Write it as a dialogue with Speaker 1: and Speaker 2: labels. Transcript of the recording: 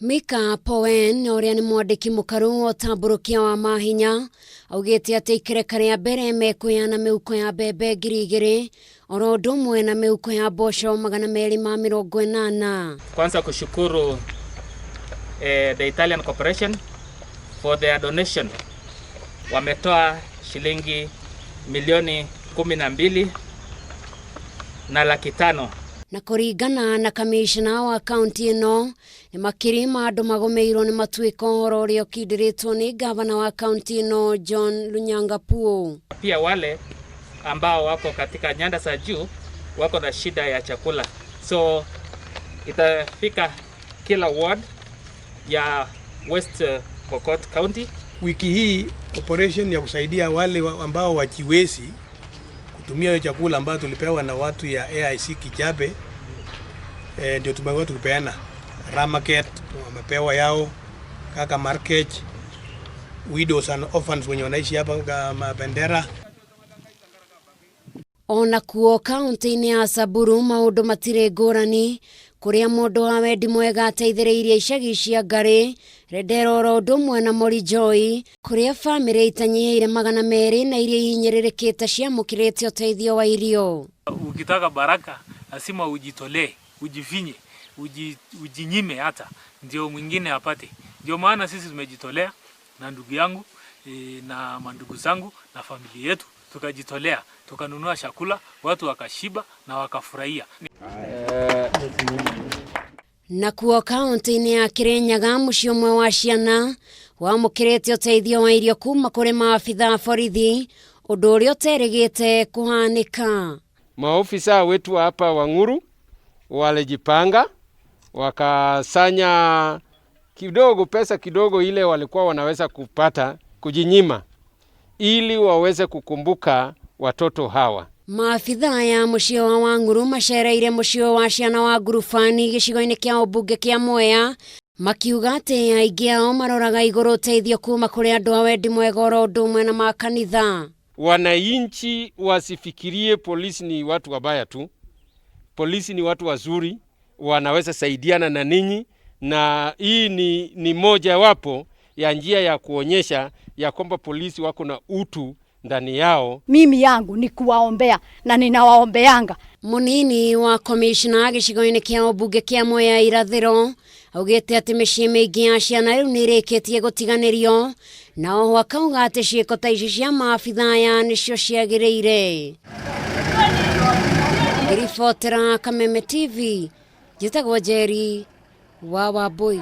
Speaker 1: Mika Poen ũrĩa nĩ mwandĩki mũkaru wa ũtambũrũkia wa mahinya augĩte atĩ ikereka rĩa mbere mekũheana mĩhuko ya mbembe 2000 oro ũndũ ũmwe na mĩhuko ya mboco 280.
Speaker 2: Kwanza kushukuru the Italian Corporation for their donation. Wametoa shilingi milioni 12 na laki 5.
Speaker 1: Na kũringana na kamishna wa kaunti ĩno, nĩ makiri ma andũ magũmĩirwo nĩ matuĩka, ũhoro ũrĩa ũkindĩrĩtwo nĩ gavana wa kaunti ĩno John Lunyangapuo.
Speaker 2: Pia wale ambao wako katika nyanda za juu wako na shida ya chakula, so itafika kila ward ya West Pokot County.
Speaker 3: Wiki hii operation ya kusaidia wale ambao wajiwezi kutumia hiyo chakula ambayo tulipewa na watu ya AIC Kijabe, ndio tumekuwa tukipeana. Ramaket wamepewa yao, Kaka Markech, widows and orphans wenye wanaishi hapa kama Bendera.
Speaker 1: Ona kuo kaunti-inĩ ya Samburu maũndũ matirĩ ngũrani, kũrĩa mũndũ wa wendi mwega ateithĩrĩirie icagi cia Ngarĩ, Rendero oro ũndũ ũmwe na Morijoi, kũrĩa bamĩrĩ itanyihĩire 200 na iria ihinyĩrĩrĩkĩte ciamũkĩrĩte ũteithio wa irio.
Speaker 4: Ukitaka baraka lazima ujitolee, ujifinye, ujinyime hata ndio mwingine apate. Ndio maana sisi tumejitolea na ndugu yangu na mandugu zangu na familia yetu tukajitolea, tukanunua chakula, watu wakashiba na wakafurahia.
Speaker 1: Nakuo kaunti-inĩ ya Kirinyaga, mũciĩ ũmwe wa ciana wamũkĩrĩte ũteithio wa irio kuma kũrĩ maabitha a borithi, ũndũ ũrĩa ũterĩgĩte kũhanĩka.
Speaker 5: Maofisa wetu hapa Wang'uru walijipanga, wakasanya kidogo pesa kidogo ile walikuwa wanaweza kupata kujinyima ili waweze kukumbuka watoto hawa.
Speaker 1: Maabitha ya mũciĩ wa Wang'uru macereire mũciĩ wa ciana wa Ngurubani gĩcigo-inĩ kĩa ũmbunge kĩa Mwea, makiuga atĩ aingĩ ao maroraga igũrũ ũteithio kuma kũrĩ andũ a wendi mwega oro ũndũ ũmwe na makanitha.
Speaker 5: Wananchi wasifikirie polisi ni watu wabaya tu. Polisi ni watu wazuri, wanaweza saidiana na ninyi, na hii ni moja wapo ya njia ya kuonyesha ya kwamba polisi wako na utu ndani yao.
Speaker 6: Mimi yangu ni kuwaombea na ninawaombeanga.
Speaker 1: Munini wa komishna gĩcigo-inĩ kĩa ũmbunge kĩa Mwea Irathĩro augĩte atĩ mĩciĩ mĩingĩ ya ciana rĩu nĩ ĩrĩkĩtie gũtiganĩrio, na oho akauga atĩ ciĩko ta ici cia maabitha aya nĩcio ciagĩrĩire. Ngĩribotera Kameme TV, njĩtagwo Njeri wa Wambui.